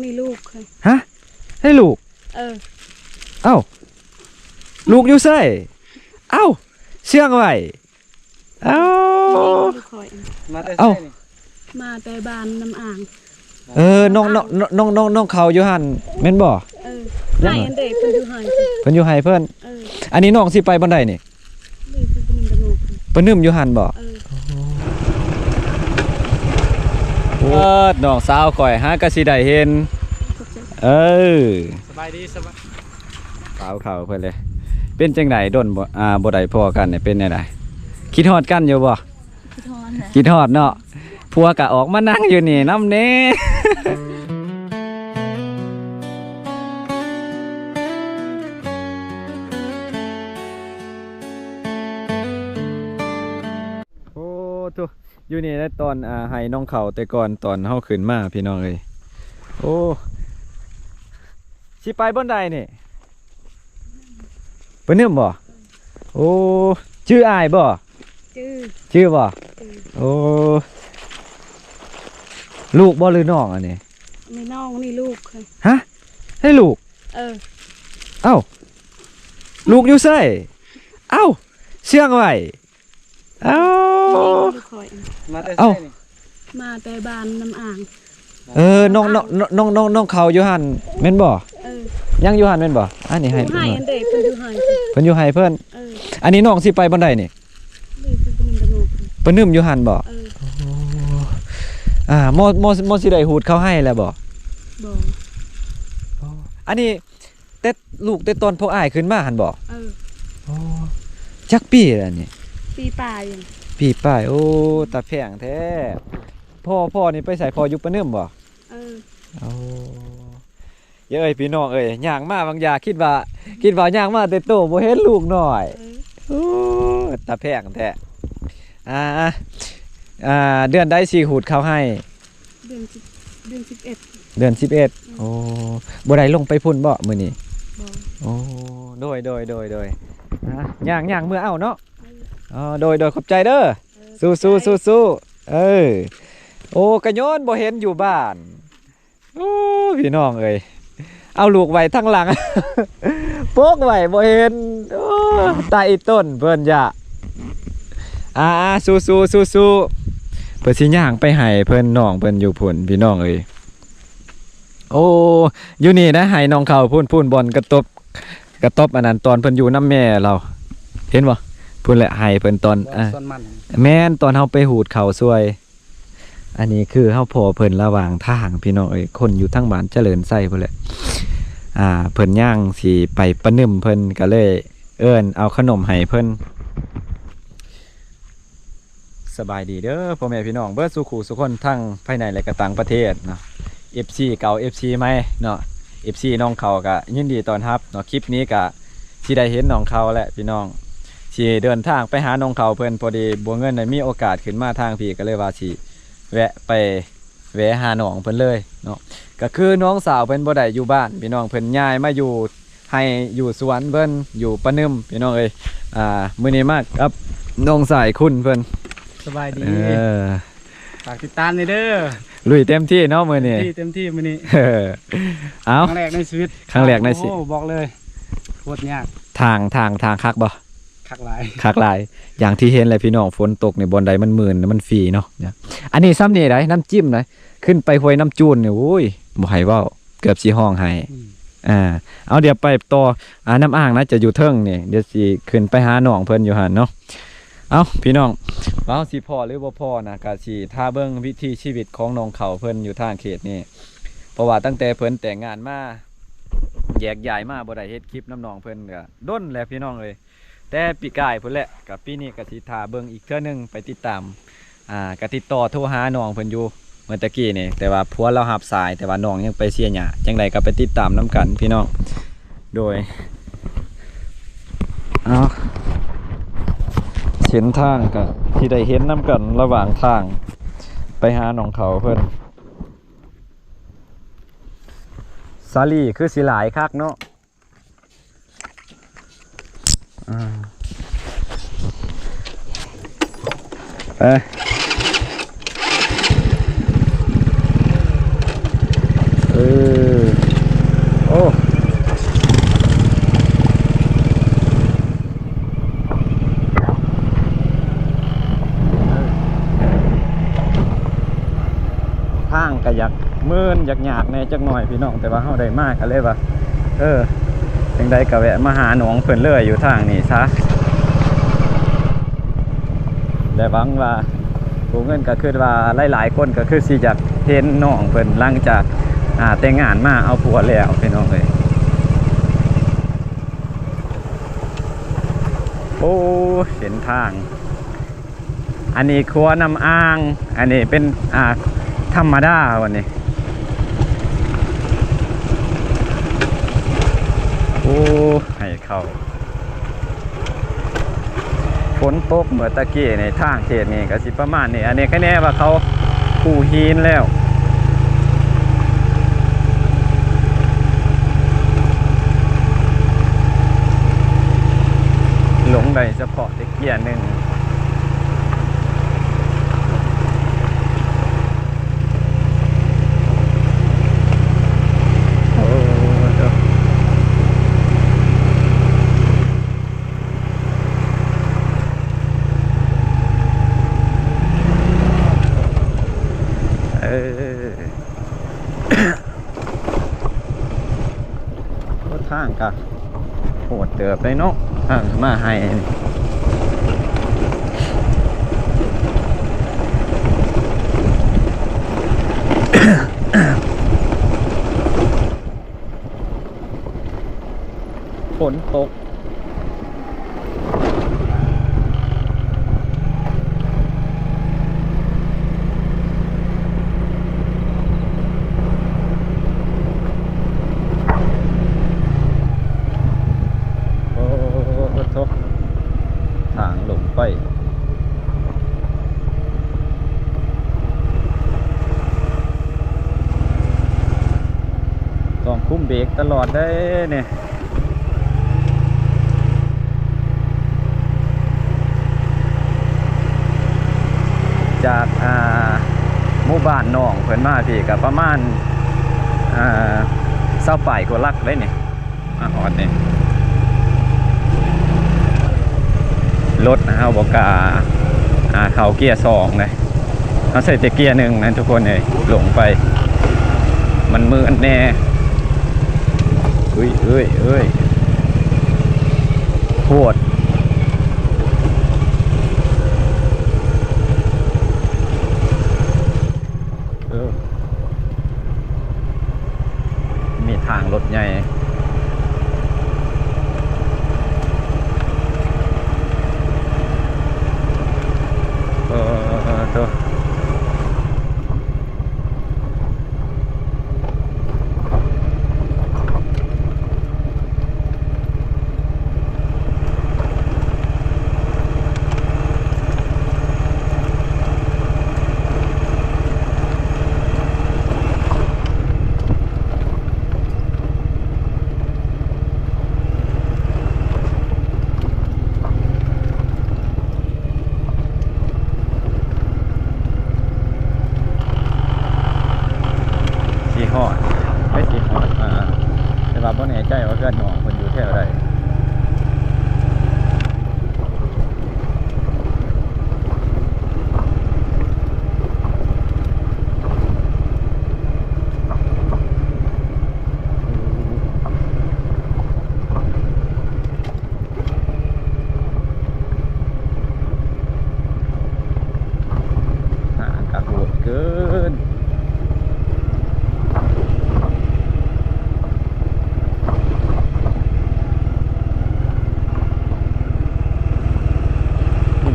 ນີ້ລູກ ຮະ? ໃຫ້ລູກ? ເອີ. ເອົ້າ ລູກຢູ່ໃສ? ເອົ້າ ເຊື່ອງໄວ້. ເອົ້າ ມາແຕ່ໃສນີ້? ມາແຕ່ບ້ານນ້ຳອ່າງ. ເອີ ນ້ອງ ນ້ອງ ນ້ອງ ນ້ອງ ນ້ອງເຂົາຢູ່ຫັ້ນແມ່ນບໍ່? ເອີ ໃຫ້ອັນເດ ເພິ່ນຢູ່ໃຫ້ ເພິ່ນຢູ່ໃຫ້ເພິ່ນ. ເອີ ອັນນີ້ນ້ອງຊິໄປບ່ອນໃດນີ້? ປະນຶມຢູ່ຫັ້ນບໍ່? ເອີ ເອີ ນ້ອງສາວຂ້ອຍຫາກະຊິໄດ້ເຫັນ. ເອີ ສະບາຍດີ ສະບາຍ ສາວເຂົາເພິ່ນເລີຍ. ເປັນຈັ່ງໃດ ດົນບໍ່ ອ່າ ບໍ່ໄດ້ພໍ້ກັນນີ້ ເປັນແນວໃດ? ຄິດຮອດກັນຢູ່ບໍ່? ຄິດຮອດນະ ຄິດຮອດເນາະ. ຜົວກະອອກມານັ່ງຢູ່ນີ້ນຳແດ່. ໂອ້ ໂທ້ ຢູ່ນີ້ແຫຼະ ຕອນ ອ່າ ໄຮ່ນ້ອງເຂົາແຕ່ກ່ອນ ຕອນເຮົາຂຶ້ນມາ ພີ່ນ້ອງເອີຍ. ໂອ້ ຊິໄປບ່ອນໃດນີ້? ປະນຶມບໍ່? ໂອ້ ຈື່ອ້າຍບໍ່? ຈື່ ຈື່ບໍ່? ຈື່ ໂອ້ ລູກບໍ່ ຫຼືນ້ອງອັນນີ້? ນີ້ນ້ອງ ນີ້ລູກ. ຮະ? ໃຫ້ລູກ? ເອີ ເອົ້າ ລູກຢູ່ໃສ? ເອົ້າ ເຊື່ອງໄວ້. ເອົ້າ ມາແຕ່ໃສນີ້? ເອົ້າ ມາແຕ່ບ້ານນ້ຳອ່າງ. ເອີ ນ້ອງ ນ້ອງ ນ້ອງ ນ້ອງ ນ້ອງເຂົາຢູ່ຫັ້ນແມ່ນບໍ່? ເອີ ຍັງຢູ່ຫັ້ນແມ່ນບໍ່? ອັນນີ້ໃຫ້ ໃຫ້ອັນເດ ເພິ່ນຢູ່ໃຫ້ ເພິ່ນຢູ່ໃຫ້ເພິ່ນ. ເອີ ອັນນີ້ນ້ອງຊິໄປບ່ອນໃດນີ້? ປະນຶມ ປະນຶມຢູ່ຫັ້ນບໍ່? ເອີ ໂອ້ ອ່າ ໝໍ ໝໍ ໝໍຊິໄດ້ຫູດເຂົ້າໄຮ່ແລ້ວບໍ່? ບໍ່ ອໍ ອັນນີ້ ແຕ່ລູກແຕ່ຕອນພວກອ້າຍຂຶ້ນມາຫັ້ນບໍ່? ເອີ ອໍ ຈັກປີແລ້ວນີ້? ປີປາຍ ປີປາຍ. ໂອ້ ຕາແພງແທ້. ພໍ່ ພໍ່ນີ້ໄປໃສ? ພໍ່ຢູ່ປະນຶມບໍ່? ເອີ ໂອ້ ເອີຍ ພີ່ນ້ອງເອີຍ ຍ່າງມາບາງຢ່າ ຄິດວ່າ ຄິດວ່າຍ່າງມາແຕ່ໂຕ ບໍ່ເຫັນລູກນ້ອຍ. ເອີ ໂອ້ ຕາແພງແທ້. ອ່າ ອ່າ ເດືອນໃດຊິຫູດເຂົ້າໄຮ່? ເດືອນສິບ ເດືອນສິບເອັດ ເດືອນສິບເອັດ. ອືມ ໂອ້ ບໍ່ໄດ້ລົງໄປພຸ້ນບໍ່ມື້ນີ້? ບໍ່ ໂອ້ ໂດຍ ໂດຍ ໂດຍ ໂດຍ ອ່າ ຍ່າງ ຍ່າງເມືອເອົາເນາະ. ເອີ ອໍ ໂດຍ ໂດຍ ຂອບໃຈເດີ. ເອີ ສູ້ໆ ຂອບໃຈ ສູ້ໆ ເອີ ໂອ້ ກະຍ້ອນບໍ່ເຫັນຢູ່ບ້ານ. ໂອ້ ພີ່ນ້ອງເອີຍ ເອົາລູກໄວ້ທາງຫຼັງ ປົກໄວ້ບໍ່ເຫັນ. ໂອ້ ຕາອີຕົນເພິ່ນຢະ ອ່າ ສູ້ໆ ສູ້ໆ ເພິ່ນຊິຍ່າງໄປໃຫ້ເພິ່ນ ນ້ອງເພິ່ນຢູ່ພຸ້ນ ພີ່ນ້ອງເອີຍ. ໂອ້ ຢູ່ນີ້ນະ ໃຫ້ນ້ອງເຂົາພຸ້ນ ພຸ້ນບ່ອນກະຕົບ ກະຕົບອັນນັ້ນ ຕອນເພິ່ນຢູ່ນຳແມ່ລາວ ເຫັນບໍ່? ພຸ້ນແຫຼະ ໃຫ້ເພິ່ນຕອນ ບໍ່ ອ່າ ສ່ວນມັນ ແມ່ນ ຕອນເຮົາໄປຫູດເຂົ້າຊ່ວຍ. ອັນນີ້ຄືເຮົາພໍ້ເພິ່ນລະຫວ່າງທາງ ພີ່ນ້ອງເອີຍ ຄົນຢູ່ທາງບ້ານຈະເລີນໄຊພຸ້ນແຫຼະ. ອ່າ ເພິ່ນຍ່າງຊິໄປປະນຶມ ເພິ່ນກະເລີຍເອີ້ນເອົາຂະໜົມໃຫ້ເພິ່ນ. ສະບາຍດີເດີພໍ່ແມ່ພີ່ນ້ອງເບິດສູ່ຄູ່ສູ່ຄົນ ທັງພາຍໃນ ແລະກະຕ່າງປະເທດເນາະ. ເອັຟຊີເກົ່າ ເອັຟຊີໃໝ່ເນາະ ເອັຟຊີນ້ອງເຂົາກະຍິນດີຕ້ອນຮັບເນາະ. ຄລິບນີ້ກະ ຊິໄດ້ເຫັນນ້ອງເຂົາແຫຼະພີ່ນ້ອງ ຊິເດີນທາງໄປຫານ້ອງເຂົາເພິ່ນ. ພໍດີບົວເງິນໄດ້ມີໂອກາດຂຶ້ນມາທາງພີ້ ກະເລີຍວ່າຊິແວະໄປ ແວະຫານ້ອງເພິ່ນເລີຍເນາະ. ກະຄືນ້ອງສາວເພິ່ນບໍ່ໄດ້ຢູ່ບ້ານພີ່ນ້ອງ ເພິ່ນຍ້າຍມາຢູ່ໄຮ່ຢູ່ສວນເພິ່ນ ຢູ່ປະນຶມພີ່ນ້ອງເອີຍ. ອ່າ ມື້ນີ້ມາກັບນ້ອງຊາຍຄຸນເພິ່ນ. ສະບາຍດີ ເອີ ຝາກຕິດຕາມແດ່ເດີ. ລຸຍເຕັມທີ່ເນາະມື້ນີ້ ເຕັມທີ່ ເຕັມທີ່ມື້ນີ້. ເອີ ເອົາ ຄັ້ງແລກໃນຊີວິດ ຄັ້ງແລກໃນຊີວິດ ໂອ້ ບອກເລີຍ ໂຄດຍາກ. ທາງ ທາງ ທາງຄັກບໍ່? ຄັກຫຼາຍ ຄັກຫຼາຍ. ຢ່າງທີ່ເຫັນແຫຼະພີ່ນ້ອງ ຝົນຕົກນີ້ ບ່ອນໃດມັນມື່ນ ມັນຟີເນາະ. ອັນນີ້ຊ່ຳນີ້ໃດ໋ ນ້ຳຈິ້ມໃດ໋ ຂຶ້ນໄປຫ້ວຍນ້ຳຈູນນີ້ ໂອ້ຍ ບໍ່ໃຫ້ເວົ້າ ເກືອບຊິຮ້ອງໄຫ້. ອືມ ອ່າ ເອົາ ດຽວໄປຕໍ່ ອ່າ ນ້ຳອ່າງນະ ຈະຢູ່ເທິງນີ້ ດຽວຊິຂຶ້ນໄປຫານ້ອງເພິ່ນຢູ່ຫັ້ນເນາະ. ເອົາ ພີ່ນ້ອງ ວ່າເຮົາຊິພໍ້ຫຼືບໍ່ພໍ້ນະ ກະຊິຖ້າເບິ່ງວິຖີຊີວິດຂອງນ້ອງເຂົາເພິ່ນຢູ່ທາງເຂດນີ້ ເພາະວ່າຕັ້ງແຕ່ເພິ່ນແຕ່ງງານມາ ແຍກຍ້າຍມາ ບໍ່ໄດ້ເຮັດຄລິບນຳນ້ອງເພິ່ນກະດົນແຫຼະພີ່ນ້ອງເອີຍ. ແຕ່ປີກາຍພຸ້ນແຫຼະ ກະປີນີ້ກະຊິຖ້າເບິ່ງອີກເທື່ອໜຶ່ງ ໄປຕິດຕາມ ອ່າ ກະຕິດຕໍ່ໂທຫານ້ອງເພິ່ນຢູ່ເມື່ອຕະກີ້ນີ້ ແຕ່ວ່າຜົວລາວຮັບສາຍ ແຕ່ວ່ານ້ອງຍັງໄປເສຍຫຍ້າ. ຈັ່ງໃດກະໄປຕິດຕາມນຳກັນພີ່ນ້ອງ. ໂດຍ ເອົາ ເສັ້ນທາງກະຊິໄດ້ເຫັນນຳກັນລະຫວ່າງທາງໄປຫານ້ອງເຂົາເພິ່ນ. ສາລີຄືຊິຫຼາຍຄັກເນາະ. ອ່າ ເອີ ເອີ ໂອ້ ທາງກໍຢາກເມີນຢາກຍາກແດ່ຈັກໜ່ອຍພີ່ນ້ອງ ແຕ່ວ່າເຮົາໄດ້ມາກໍເລີຍວ່າ ເອີ ຈັ່ງໃດກໍແວະມາຫານ້ອງເພິ່ນເລີຍຢູ່ທາງນີ້ຊະ ແລະ ຫວັງວ່າ ຜູ້ເງິນກໍຄິດວ່າຫຼາຍໆຄົນກໍຄືຊິຢາກເຫັນນ້ອງເພິ່ນຫຼັງຈາກ ອ່າ ແຕ່ງງານມາເອົາຜົວແລ້ວພີ່ນ້ອງເອີຍ. ໂອ້ ເສັ້ນທາງ ອັນນີ້ຂົວນ້ຳອ່າງ ອັນນີ້ເປັນ ອ່າ ທຳມະດາ ອັນນີ້ ໂອ້ ໃຫ້ເຂົ້າ ຝົນຕົກເມື່ອຕະກີ້ນີ້ ທາງເຂດນີ້ກໍຊິປະມານນີ້ ອັນນີ້ໃຄແນ່ວ່າເຂົາປູຫີນແລ້ວ ລົງໄດ້ສະເພາະແຕ່ເກຍໜຶ່ງ. ໂອ້ ໂອ້ ເອີ ໂອ້ ທາງກະໂຫດເຕີບເດ້ເນາະ ທາງມາໄຮ່ນີ້ ຝົນຕົກ. ໂອ້ໂທ້ ທາງລົງໄປ ຕ້ອງຄຸມເບຣກຕະຫຼອດເດ້ນີ້. ຈາກ ອ່າ ໝູ່ບ້ານນ້ອງເພິ່ນມາພີ້ກໍປະມານ ອ່າ ຊາວປາຍກວ່າຫຼັກເດ້ນີ້ ມາຮອດນີ້ ລົດເຮົາບໍ່ກ້າ ອ່າ ເຂົ້າເກຍສອງເດ້. ເຮົາໃສ່ແຕ່ເກຍໜຶ່ງນະທຸກຄົນເອີຍ ລົງໄປ ມັນເມື່ອຍແດ່ ເອີຍ ເອີຍ ເອີຍ ໂພດ ເອີ. ມີທາງລົດໃຫຍ່ ເອີ ໂທ້. ຊິຮອດ ໃກ້ຊິຮອດ ອ່າ ແຕ່ວ່າບໍ່ແນ່ໃຈວ່າເຮືອນນ້ອງເພິ່ນຢູ່ແຖວໃດ. ຫາກະໂຫດເກີນ.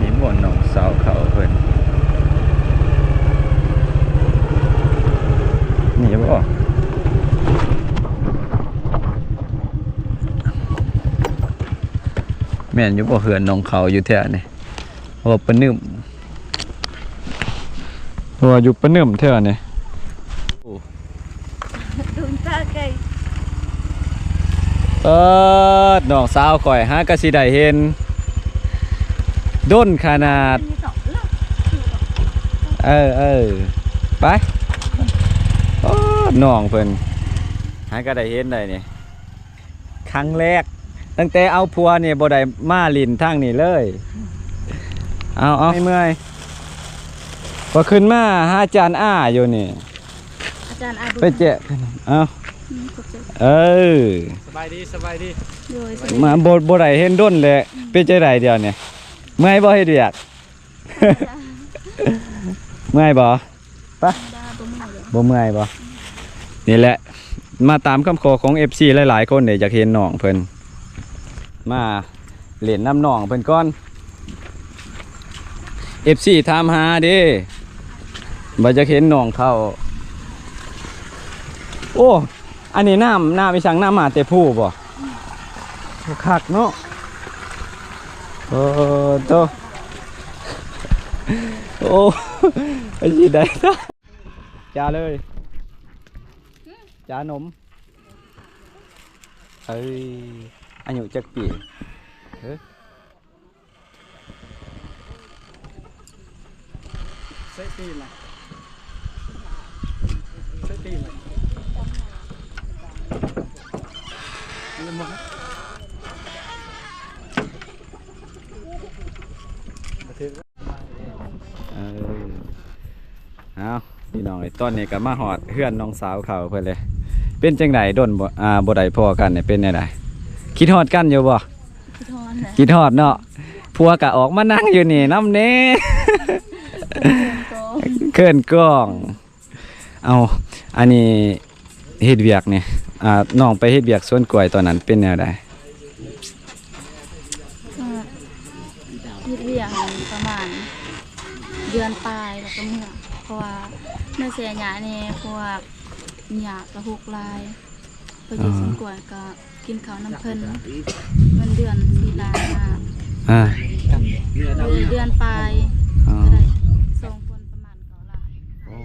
ນີ້ບໍ່ ນ້ອງສາວເຂົາເພິ່ນ ນີ້ບໍ່? ແມ່ນຢູ່ບໍ່ ເຮືອນນ້ອງເຂົາຢູ່ແຖວນີ້? ເພາະວ່າປະນຶມ ເພາະວ່າຢູ່ປະນຶມແຖວນີ້. ໂອ້ ດົນຕາໄກ ເອີ ນ້ອງສາວຂ້ອຍຫາກະຊິໄດ້ເຫັນ ດົນຂະໜາດ. ເອີ ເອີ ໄປ. ໂອ້ ນ້ອງເພິ່ນ ໃຫ້ກໍໄດ້ເຫັນໄດ້ນີ້ ຄັ້ງແລກ ຕັ້ງແຕ່ເອົາຜົວນີ້ບໍ່ໄດ້ມາຫຼິ້ນທາງນີ້ເລີຍ. ເອົາ ເອົາ ເມື່ອຍ ກໍຂຶ້ນມາຫາອາຈານອາຢູ່ນີ້ ອາຈານອາ ໄປແຈະ ເອົາ ອືມ ຂອບໃຈ ເອີ ສະບາຍດີ ສະບາຍດີ ໂດຍ ສະບາຍດີ ມາບໍ່ ບໍ່ໄດ້ເຫັນດົນແລ້ວ ອືມ ເປັນຈັ່ງໃດດຽວນີ້ ເມື່ອຍບໍ່ເຮັດວຽກ? ເມື່ອຍບໍ່? ປະ ບໍ່ເມື່ອຍບໍ່? ນີ້ແຫຼະ ມາຕາມຄຳຂໍຂອງເອັຟຊີຫຼາຍໆຄົນເດ້ ຢາກເຫັນນ້ອງເພິ່ນ ມາຫຼິ້ນນຳນ້ອງເພິ່ນກ່ອນ ເອັຟຊີຖາມຫາເດ້ ວ່າຢາກເຫັນນ້ອງເຂົາ. ໂອ້ ອັນນີ້ນ້ຳ ນ້ຳອີ່ສັງ ນ້ຳມາແຕ່ພູບໍ່? ຄັກເນາະ ເອີ ໂຕ ໂອ້ ໄປຊິໄດ້ ຈາເລີຍ ຈາໜົມ ເອີຍ ອາຍຸຈັກປີ? ເອີ ໃສ່ຕີນລະ ໃສ່ຕີນລະ ເອີ ເອົາ ພີ່ນ້ອງເອີຍ ຕອນນີ້ກໍມາຮອດເຮືອນນ້ອງສາວເຂົາເພິ່ນເລີຍ. ເປັນຈັ່ງໃດ ດົນບໍ່ ອ່າ ບໍ່ໄດ້ພໍ້ກັນນີ້ ເປັນແນວໃດ? ຄິດຮອດກັນຢູ່ບໍ່? ຄິດຮອດແຫຼະ ຄິດຮອດເນາະ. ຜົວກໍອອກມານັ່ງຢູ່ນີ້ນຳແດ່ ເຂີນກ້ອງ ເຂີນກ້ອງ. ເອົາ ອັນນີ້ເຮັດວຽກນີ້ ອ່າ ນ້ອງໄປເຮັດວຽກສວນກ້ວຍຕອນນັ້ນເປັນແນວໃດ? ກໍເຮັດວຽກປະມານເດືອນປາຍແລ້ວກໍເມືອ ເພາະວ່າມາເສຍຫຍ້າແດ່ ເພາະວ່າຫຍ້າກະຮົກຫຼາຍ. ໄປຢູ່ສວນກ້ວຍກໍກິນເຂົ້ານຳເພິ່ນ ເງິນເດືອນສີ່ລ້ານຫ້າ ອ່າ ເດືອນປາຍ ອໍ ກໍໄດ້ສອງຄົນປະມານເກົ້າລ້ານ ໂອ້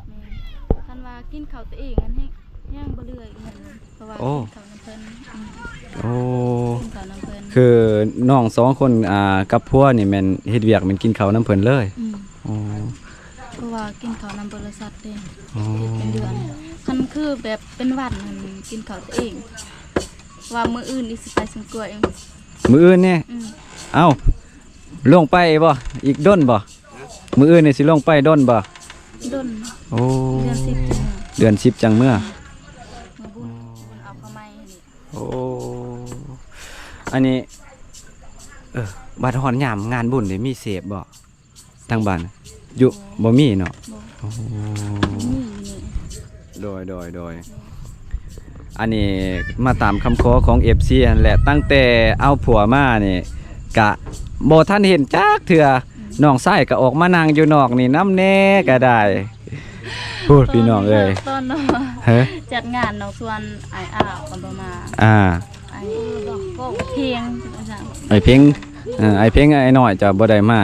ແມ່ນ ຄັນວ່າກິນເຂົ້າຕົວເອງຫັ້ນແຮງ ແຮງບໍ່ເຫຼືອອີກເງິນ ເພາະວ່າ ໂອ້ ກິນເຂົ້ານຳເພິ່ນ ອືມ ໂອ້ ກິນເຂົ້ານຳເພິ່ນ ຄືນ້ອງສອງຄົນ ອ່າ ກັບຜົວນີ້ແມ່ນເຮັດວຽກແມ່ນກິນເຂົ້ານຳເພິ່ນເລີຍ ອືມ ໂອ້ ເພາະວ່າກິນເຂົ້ານຳບໍລິສັດເດ້ ອໍ ເຮັດເປັນເດືອນ ຄັນຄືແບບເປັນວັນຫັ້ນກິນເຂົ້າຕົວເອງ ວ່າມື້ອື່ນອີກຊິໄປສວນກ້ວຍ ມື້ອື່ນນີ້ ອືມ ເອົ້າ ລົງໄປບໍ່ ອີກດົນບໍ່? ມື້ອື່ນນີ້ຊິລົງໄປດົນບໍ່? ດົນ ໂອ້ ເດືອນສິບ ເດືອນສິບຈັ່ງເມືອ ເມືອບຸນ ເອົາເຂົ້າໃໝ່ນີ້ ໂອ້ ອັນນີ້ ເອີ ບັດຮອດຍາມງານບຸນນີ້ມີເສບບໍ່? ທາງບ້ານຢູ່ ບໍ່ ບໍ່ມີເນາະ ບໍ່ ໂອ້ ບໍ່ມີຢູ່ນີ້ ໂດຍ ໂດຍ ໂດຍ ອັນນີ້ມາຕາມຄຳຂໍຂອງເອັຟຊີຫັ້ນແຫຼະ ຕັ້ງແຕ່ເອົາຜົວມານີ້ກະບໍ່ທັນເຫັນຈັກເທື່ອ ອືມ ນ້ອງຊາຍກະອອກມານັ່ງຢູ່ນອກນີ້ນຳແດ່ກະໄດ້ ໂອ້ ພີ່ນ້ອງເອີຍ ຕອນ ຮະ ຈັດງານນ້ອງຊວນອ້າຍອາວກໍບໍ່ມາ ອ່າ ອ້າຍເພັງ ອ້າຍເພັງ ເອີ ອ້າຍເພັງ ອ້າຍນ້ອຍຈະບໍ່ໄດ້ມາ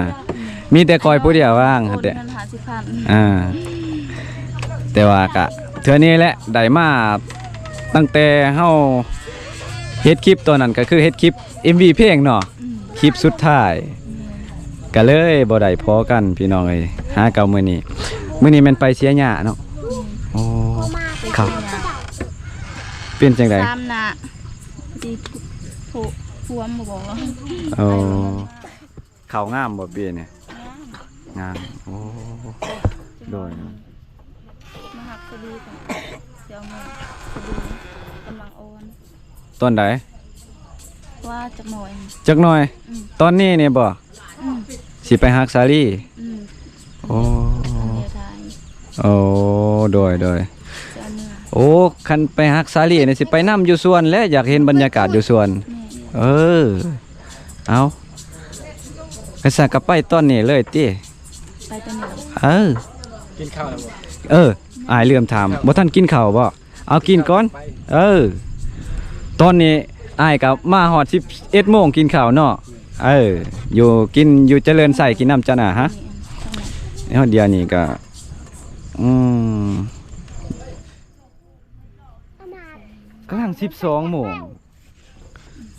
ມີແຕ່ຂ້ອຍຜູ້ດຽວວ່າງ ໂອນເງິນຫ້າສິບພັນ ອ່າ ແຕ່ວ່າກະເທື່ອນີ້ແຫຼະ ໄດ້ມາຕັ້ງແຕ່ເຮົາເຮັດຄລິບຕອນນັ້ນ ກໍຄືເຮັດຄລິບເອັມວີເພງເນາະ ອືມ ຄລິບສຸດທ້າຍ ແມ່ນ ກະເລີຍບໍ່ໄດ້ພໍ້ກັນພີ່ນ້ອງເອີຍ ຫາເກົ່າມື້ນີ້ ມື້ນີ້ແມ່ນໄປເສຍຫຍ້າເນາະ ອືມ ໂອ້ ໄປເສຍຫຍ້າ ເປັນຈັ່ງໃດ? ສາມໜ້າ ດີ ໂພ ພວມບໍ່ບອກ ໂອ້ ເຂົ້າງາມບໍ່ປີນີ້? ງາມ ງາມ ໂອ້ ໂດຍ ມາຮັກສະບີກ່ອນ ຊິເອົາມາ ສະບີກຳລັງອ່ອນ ຕອນໃດ? ວ່າຈັກໜ້ອຍ ຈັກໜ້ອຍ ອືມ ຕອນນີ້ນີ້ບໍ່? ອືມ ຊິໄປຮັກສາລີ ອືມ ໂອ້ ໂອ້ ໂດຍ ໂດຍ ຊິເອົາເມືອ ໂອ້ ຄັນໄປຮັກສາລີນີ້ຊິໄປນຳຢູ່ສວນແຫຼະ ຢາກເຫັນບັນຍາກາດຢູ່ສວນ ແມ່ນ ເອີ ເອົາ ຄັນຊັ້ນກໍໄປຕອນນີ້ເລີຍຕິ ໄປຕອນນີ້ ເອີ ກິນເຂົ້າແລ້ວບໍ່? ເອີ ອ້າຍລືມຖາມ ບໍ່ທັນກິນເຂົ້າບໍ່? ເອົາກິນກ່ອນ ເອີ ຕອນນີ້ອ້າຍກໍມາຮອດສິບເອັດໂມງກິນເຂົ້າເນາະ ເອີ ຢູ່ກິນຢູ່ຈະເລີນໄຊ ກິນນຳເຈົ້ານະ ຮະ ຮອດດຽວນີ້ກໍ ອືມ ກຳລັງສິບສອງໂມງ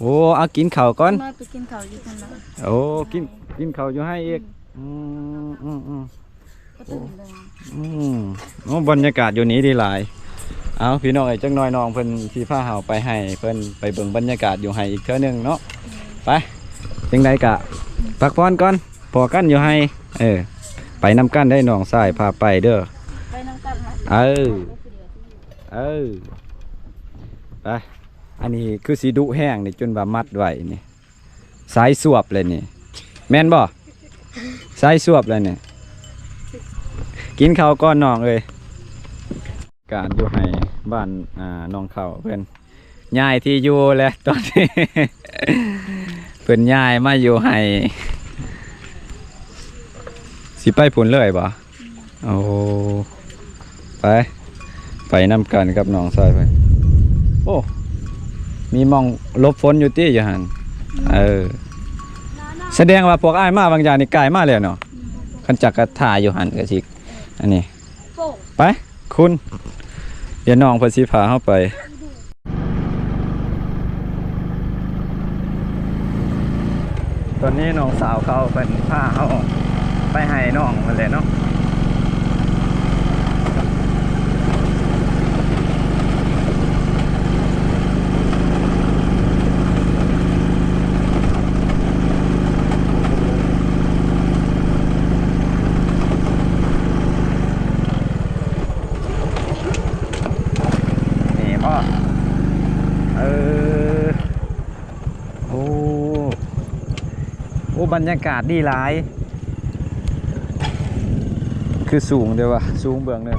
ໂອ້ ເອົາກິນເຂົ້າກ່ອນ ນ້ອຍໄປກິນເຂົ້າຢູ່ພຸ້ນລະ ໂອ້ ກິນ ກິນເຂົ້າຢູ່ໃຫ້ອີກ ອືມ ອືມ ອືມ ອືມ ໂອ້ ບັນຍາກາດຢູ່ນີ້ດີຫຼາຍ ເອົາ ພີ່ນ້ອງເອີຍ ຈັກໜ່ອຍນ້ອງເພິ່ນຊິພາເຮົາໄປໄຮ່ ເພິ່ນໄປເບິ່ງບັນຍາກາດຢູ່ໄຮ່ອີກເທື່ອໜຶ່ງເນາະ. ໄປ ຈັ່ງໃດກະພັກຜ່ອນກ່ອນ ພໍ້ກັນຢູ່ໄຮ່. ເອີ ໄປນຳກັນເດີ ນ້ອງຊາຍພາໄປເດີ. ໄປນຳກັນ ເອີ ເອີ ໄປ. ອັນນີ້ຄືຊິດຸແຮງນີ້ ຈົນວ່າມັດໄວ້ນີ້. ສາຍສວບເລີຍນີ້ ແມ່ນບໍ່? ສາຍສວບເລີຍນີ້. ກິນເຂົ້າກ່ອນນ້ອງເອີຍ. ການຢູ່ໄຮ່ບ້ານ ອ່າ ໜອງເຂົ້າ ເພິ່ນຍ້າຍທີ່ຢູ່ແລ້ວຕອນນີ້ ເພິ່ນຍ້າຍມາຢູ່ໄຮ່. ຊິໄປພຸ້ນເລີຍບໍ່? ໂອ້ ໄປ ໄປນຳກັນກັບນ້ອງຊາຍເພິ່ນ. ໂອ້ ມີໝ່ອງຫຼົບຝົນຢູ່ຕິ ຢູ່ຫັ້ນ? ເອີ ສະແດງວ່າພວກອ້າຍມາບາງຢ່າງນີ້ກາຍມາແລ້ວເນາະ. ຄັນຈັກກະຖ້າຢູ່ຫັ້ນກະຊິ ອັນນີ້ ໄປ ຄຸນ ດຽວນ້ອງເພິ່ນຊິພາເຮົາໄປ. ຕອນນີ້ນ້ອງສາວເຂົາເພິ່ນພາເຮົາໄປໄຮ່ນ້ອງເພິ່ນແຫຼະເນາະ. ນີ້ບໍ່ ເອີ ໂອ້ ໂອ້ ບັນຍາກາດດີຫຼາຍ. ຄືສູງເດ້ວ່າ ສູງເບື້ອງໜຶ່ງ.